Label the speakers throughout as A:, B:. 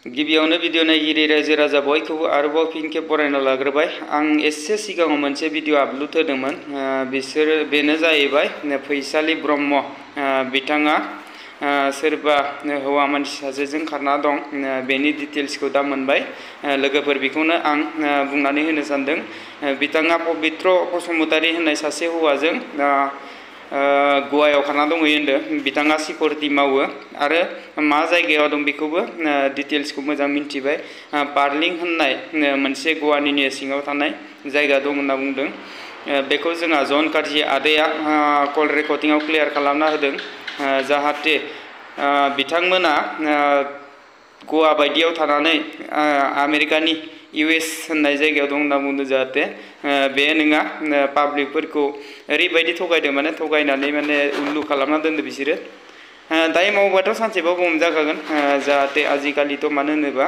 A: गिबियावनो भिडिअ नायगिरि रायजो राजा बयखौबो आरोबाव फिन खेब बरायना लाग्रोबाय। आं एसे सिगाङाव मोनसे भिडिअ आपल'ड होदोंमोन। बेनो जाहैबाय फैसालि ब्रह्म। बिथाङा सोरबा हौवा मानसि सासेजों खारना दं, बेनि डिटेल्सखौ दा मोनबाय। लोगोफोर, बेखौनो आं बुंनानै होनो सानदों। बिथाङा पबित्र बसुमतारी होननाय सासे हौवाजों गवायाव खारना दंहैयो होनदों। बिथाङा सिकिउरिटि मावो आरो मा जायगायाव दं बेखौबो डिटेल्सखौ मोजां मिन्थिबाय। बार्लिं होननाय मोनसे गवानिनो सिङाव थानाय जायगा दं होनना बुंदों। बेखौ जोंहा जन कार्जि आदैया कल रेकर्डिंआव क्लियार खालामना होदों, जाहाथे बिथांमोना गवा बायदियाव थानानै आमेरिकानि US होननाय जायगायाव दं होनना बुंदों। जाहाथे बे नङा, पाब्लिकफोरखौ ओरैबायदि थगायदों, माने थगायनानै माने उल्लु खालामना दोनदों बिसोरो। दायो मावोबाथ' सानसेबाबो हमजाखागोन। जाहाथे आजिखालिथ' मानो होनोबा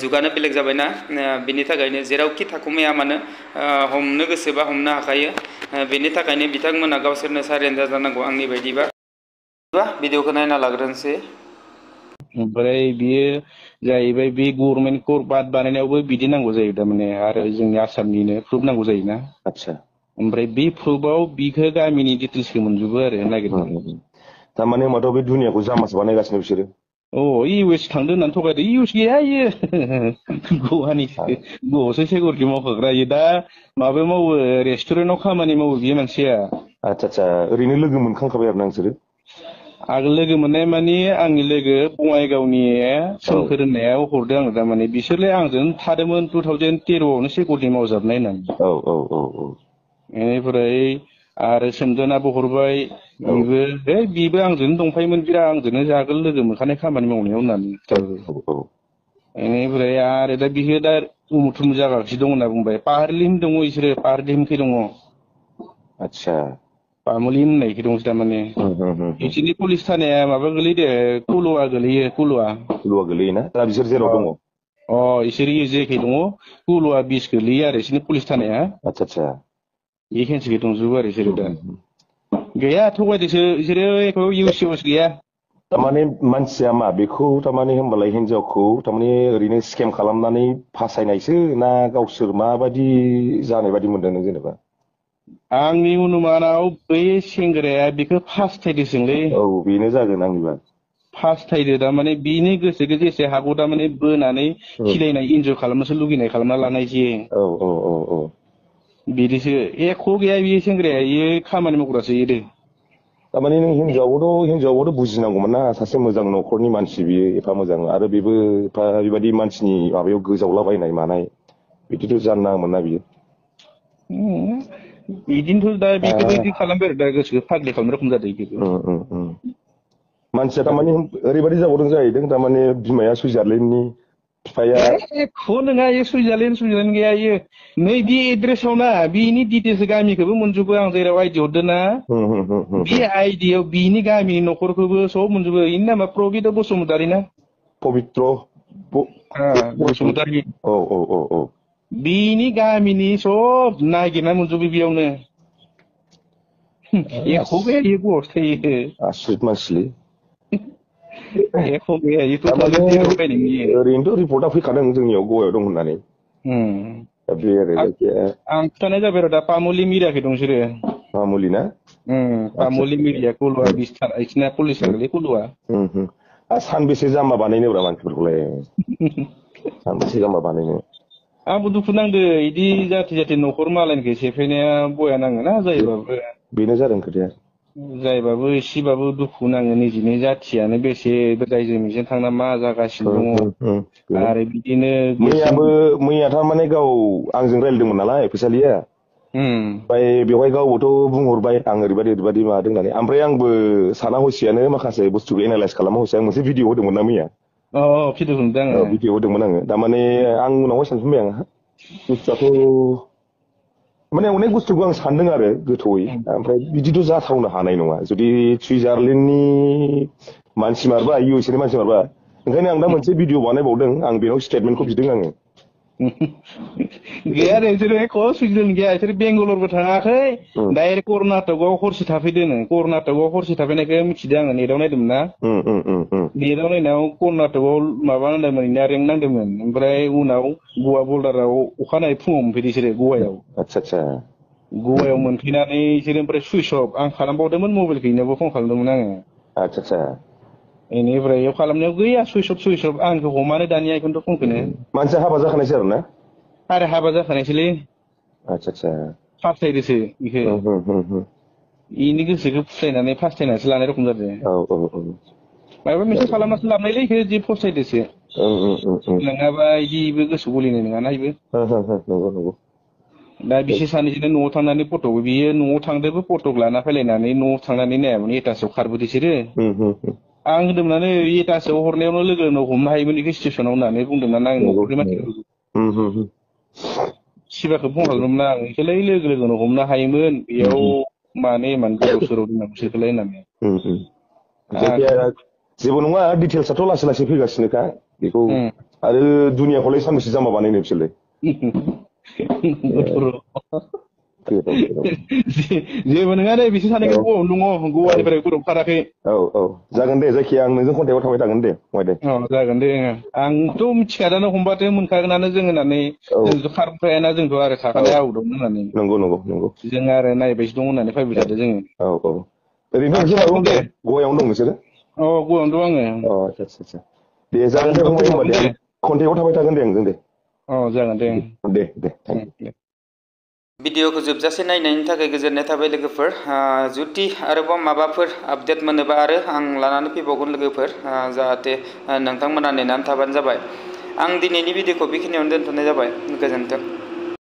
A: जुगानो बेलेग जाबायना, बेनि थाखायनो जेरावखि थाखुमाया मानो हमनो गोसोबा हमनो हाखायो। बेनि थाखायनो बिथांमोना गावसोरनो सारेन्डार जानांगौ आंनि बायदिबा। भिडिअखौ नायना लाग्रोनोसै।
B: ओमफ्राय बियो जाहैबाय बे गभर्नमेन्ट कर्ट बाद बानायनायावबो बिदि नांगौ जायो थारमाने, आरो जोंनि आसामनिनो प्रुफ नांगौ जायोना।
C: आच्छा।
B: ओमफ्राय बे प्रुफआव बिखौ गामिनि डिटेल्सखौ मोनजोबो आरो नागिरनानै।
C: थारमाने होमबाथ' बे दुनियाखौ जाम्बासो बानायगासिनो बिसोरो।
B: US थांदों होननानै थगायदों। US गैया इयो गवानिसो। गवासो सिकिउरिटि मावखाग्रा। इयो दा माबायाव मावो, रेस्टुरेन्टआव खामानि मावो बियो मानसिया।
C: आच्छा। ओरैनो लोगो मोनखांखाबाय आरो ना नोंसोरो?
B: आगोल लोगो मोननाय माने आंनि लोगो बङाइगावनि सोमखोर होननाया हरदों आङो। थारमाने बिसोरलाय आंजों थादोंमोन 2013आवनो सिकिउरिटि मावजाबनाय होननानै। बेनिफ्राय आरो सोमदोनाबो हरबाय। बिबो आंजोंनो दंफायोमोन, बिराद आंजोंनो आगोल लोगो मोनखानाय खामानि मावनायाव होननानै खिथाबाय। बेनिफ्राय आरो दा बियो दा उमुक थुमुक जागासिनो दं होनना बुंबाय। पाहारलिम दङ बिसोरो, पाहारलिमखै दङ।
C: आच्छा।
B: पामुलिम होननायखै दंसो थारमाने। बिसोरनि पुलिस थानाया माबा गोलैदो, कुलुवा गोलैयो। कुलुवा
C: गोलैयोना? दा बिसोर जेराव दङ?
B: इसोर जेखै दङ कुलुवा 20 गोलैयो आरो बिसोरनि पुलिस थानाया।
C: आच्छा।
B: बे खेनसेखै दंजोबो आरो बिसोरो दा। गैया, थगायदोसो बिसोरो। एख' US गैया।
C: थारमाने मानसिया मा बेखौ थारमाने होमबालाय हिनजावखौ थारमाने ओरैनो स्केम खालामनानै फासायनायसो ना गावसोर माबायदि जानाय बायदि मोनदों नों जेनेबा?
B: आंनि अनुमानाव बै सेंग्राया बेखौ फास्थायदोंसोलै।
C: बेनो जागोन आंनिबा।
B: फास्थायदो थारमाने बिनि गोसोखौ जेसे हागौ थारमाने बोनानै खिलायनाय इन्जय खालामनोसो लुगैनाय खालामना लानाय जे। बिदिसो। एख' गैया बियो सेंग्राया, इयो खामानि मावग्रासो इयो।
C: थारमाने नों हिनजावाबोथ' बुजिनांगौमोन ना, सासे मोजां न'खरनि मानसि बियो, एफा मोजां। आरो बेबो एफा बेबायदि मानसिनि माबायाव गोजावलाबायनाय मानाय बिदिथ' जानो नाङामोन ना बियो।
B: बिदिनोथ' दा बेखौबो बिदि खालामबाय आरो दा गोसोखौ फाग्लि खालामनाय रखम जादों बेखौबो।
C: मानसिया थारमाने ओरैबायदि जाबावदों जाहैदों, थारमाने बिमाया सुइजारलेण्डनि, बिफाया
B: एख' नङा। इयो सुइजारलेण्ड गैया। इयो नै बे एड्रेसाव ना, बिनि डिटेल्स गामिखौबो मोनजोबो। आं जेराव आइडि हरदों ना, बे आइडियाव बिनि गामिनि न'खरखौबो सब मोनजोबो। इनि नामा प्रबित बसुमतारी ना?
C: पबित्र
B: बसुमतारी। बिनि गामिनि सब नागिरना मोनजोबो बेयावनो। एख' गैया, इयो गवासो थायो।
C: आसरित मानसिलै।
B: एख' गैया, इयो 2013 फैनायनि।
C: ओरैनोथ' रिपर्टआ फैखादों जोंनियाव गवायाव दं होननानै। बे आरो जायखिया
B: आं खिथानाय जाबाय आरो दा पामुलिम एरियाखै दं बिसोरो।
C: पामुलि ना?
B: पामुलिम एरिया, कुलुवा 20 थाना बिसोरना पुलिसआ गोलैयो कुलुवा।
C: सानबेसे जाम्बा बानायनोब्रा मानसिफोरखौलाय? सानबेसे जाम्बा बानायनो?
B: आंबो दुखु नांदो। इदि जाथि न'खर मालायनिखौ सेफायनाया बया नाङोना जायोबाबो।
C: बेनो जादों खोथाया।
B: जायबाबो एसेबाबो दुखु नाङो। निजिनि जाथियानो बेसे दायजों मिजों थांना मा जागासिनो दङ। आरो बिदिनो
C: मैया थारमाने गाव आंजों रायज्लायदोंमोन नालाय फैसालिया। ओमफ्राय बेवहाय गावबोथ' बुंहरबाय आं ओरैबायदि माबादों होननानै। ओमफ्राय आंबो साना हसियानो माखासे बुस्थुखौ एनालाइस खालामा हसिया आं मोनसे भिडिअ होदोंमोन ना मैया।
B: भिडिअ नुदों आङो।
C: भिडिअ होदोंमोन आङो। थारमाने आं उनावहाय सानफिनबाय, आं बुस्थुआथ' माने अनेक बुस्थुखौ आं सानदों आरो गोथौयै। ओमफ्राय बिदिथ' जाथावनो हानाय नङा। जुदि सुइजारलेण्डनि मानसिमारबा, US नि मानसिमारबा, ओंखायनो आं दा मोनसे भिडिअ बानायबावदों। आं बेनाव स्टेटमेन्टखौ बिदों आङो।
B: गैया नोंसोरो एख' सुइजारलेण्ड गैया बिसोर बेंगालरबो थाङाखै डाइरेक्ट कर्नाटकआव हरसे थाफैदों कर्नाटकआव हरसे थाफैनायखौ मिथिदों आङो नेटआव नायदोंमोन ना नेटआव नायनायाव कर्नाटकआव माबा नांदोंमोन रेंक नांदोंमोन ओमफ्राय उनाव गवा बर्डाराव अखानायै फुङाव मोनफैदों बिसोरो गवायाव
C: आतसा
B: गवायाव मोनफैनानै बिसोरो ओमफ्राय सुइस अफ आं खालामबावदोंमोन मबाइल गैयिनावबो फन खालामदोंमोन आङो
C: आतसा
B: बेनिफ्राय बेयाव खालामनायाव गैया सुइस अफ आंखौ हमानो दानिया बेखौनोथ' फनखौनो
C: मानसिया हाबा जाखानायसै आरो ना
B: आरो हाबा जाखानायसोलै
C: आतसा
B: फास्थायदोसो बेखौ इनि गोसोखौ फुस्लायनानै फास्थायनानैसो लानाय रखम जादों माबा मोनसे खालामनासो लाबनायलै इखो जि फसायदोसो नङाबा इदिबो गोसो गलिनाय नङाना इबो
C: नंगौ
B: दा बिसोर सानैजोंनो न'आव थांनानै फटक बियो न'आव थांदोंबो फटक लाना फैलायनानै न'आव थांनानै नायामोन एटासआव खारबोदो बिसोरो आं होनदोंमोन एटासआव हरनायावनो लोगो लोगो हमनो हायोमोन बेखौ स्टेसनाव होननानै बुंदोंमोन आं न'खरनि मानसिफोरखौ सिबाखौ फन खालामदोंमोन आं बेखौलाय लोगो लोगोनो हमनो हायोमोन बेयाव मानो इमान गोदाव सोराव दोननांगौ बिसोरखौलाय होननानै
C: जायखिया जेबो नङा डिटेल्सआथ' लासै लासै फैगासिनोखा बेखौ आरो दुनियाखौलाय सानबेसे जाम्बा बानायनो बिसोरलाय
B: जेबो नङा दे बिसोर सानैखौ गवायावनो दङ गवानिफ्राय गरम खाराखै
C: जागोन दे जायखिया आं नोंजों कन्टेक्टआव थाबाय थागोन दे दे
B: जागोन दे आंथ' मिथिखादानो हमबाथो मोनखागोनानो जों होननानै जोंथ' खारबोखायाना जोंथ' आरो थाखानाय आउटआव होननानै
C: नंगौ
B: जों आरो नायबायसो दं होननानै फैबाय थादो जोङो
C: ओरैनो जेराव दं दे गवायावनो दं नोंसोरो
B: गवायावनो दं आङो
C: आतसा दे जागोन दे फंबाय होमबा दे कन्टेक्टआव थाबाय थागोन दे आंजों दे
B: जागोन दे
A: भिडिअखौ जोबजासे नायनायनि थाखाय गोजोननाय थाबाय लोगोफोर जुदि आरोबाव माबाफोर आपडेट मोनोबा आरो आं लानानै फैबावगोन लोगोफोर जाहाथे नोंथांमोना नेनानै थाबानो जाबाय आं दिनैनि भिडिअखौ बेखिनियावनो दोनथ'नाय जाबाय गोजोन्थों